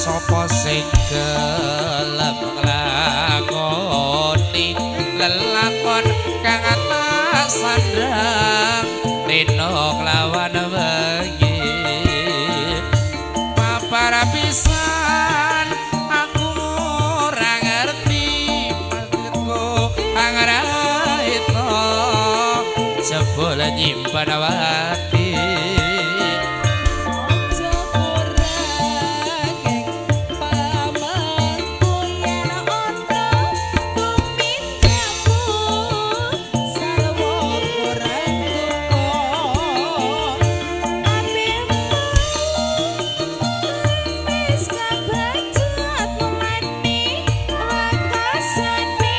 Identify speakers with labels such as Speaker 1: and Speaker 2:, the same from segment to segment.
Speaker 1: Sapa sing gelem nglakoni lelakon kang tak sandang rina kelawan wengi. Papara pisan aku ora ngerti maksudku angraita jebul nyimpen wati.
Speaker 2: Aja kurang ing pamengku yen ana tumindakmu sarwa kurang duka. Kabeh wis kebacut mulane wekasane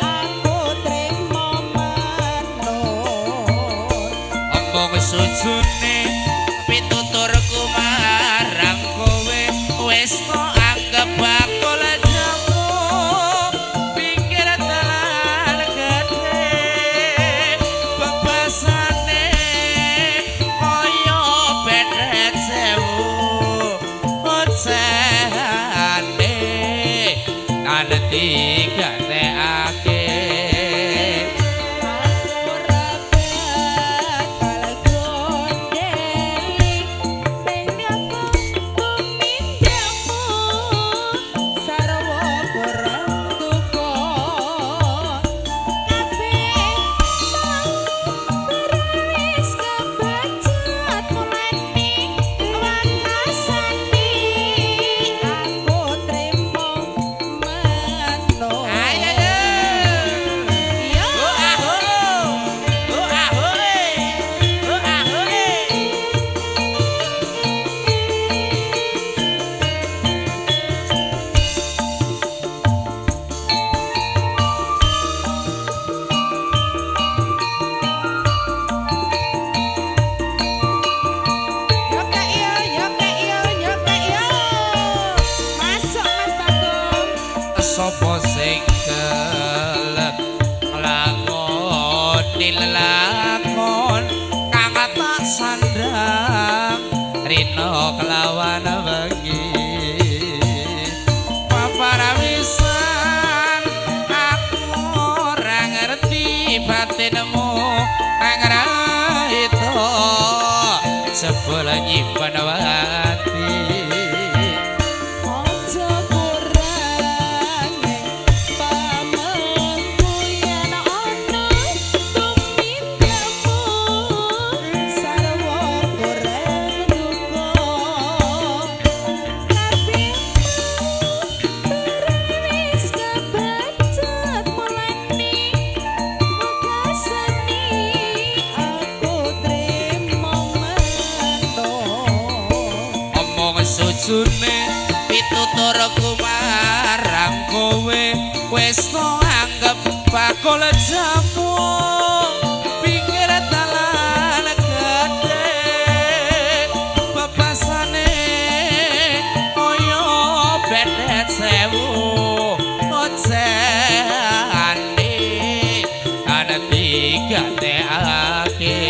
Speaker 2: aku trimo manut.
Speaker 1: Omong sujune pituturku marang kowe wis tok anggep bakul jamu pinggir dalan gedhe bebasane kaya bedet sewu ocehane nanti gatekake.
Speaker 2: Aku ora bakal gondeli ning aku tumindakmu sarwa kurang duka. Kabeh mau wis kebacut mulane wekasane aku trimo manut.
Speaker 1: Ayo yo.
Speaker 2: Yo.
Speaker 1: Oh aho. Oh aho. Oh aho.
Speaker 2: Yo kek yo, yo kek yo, yo kek yo. Masuk Mas Bagong.
Speaker 1: Sapa sing gelem nglakoni lelakon kang tak sandang rina kelawan wengi. Paparawisan aku ora ngerti batinmu angraita jebul nyimpen wati.
Speaker 2: Aja kurang ing pamengku yen ana tumindakmu sarwa kurang duka. Kabeh wis kebacut mulane wekasane aku trimo manut.
Speaker 1: Omong sujune pituturku marang kowe wis tok anggep bakul jamu pinggir dalan gedhe bebasane kaya bedet sewu ocehane anti gatekake.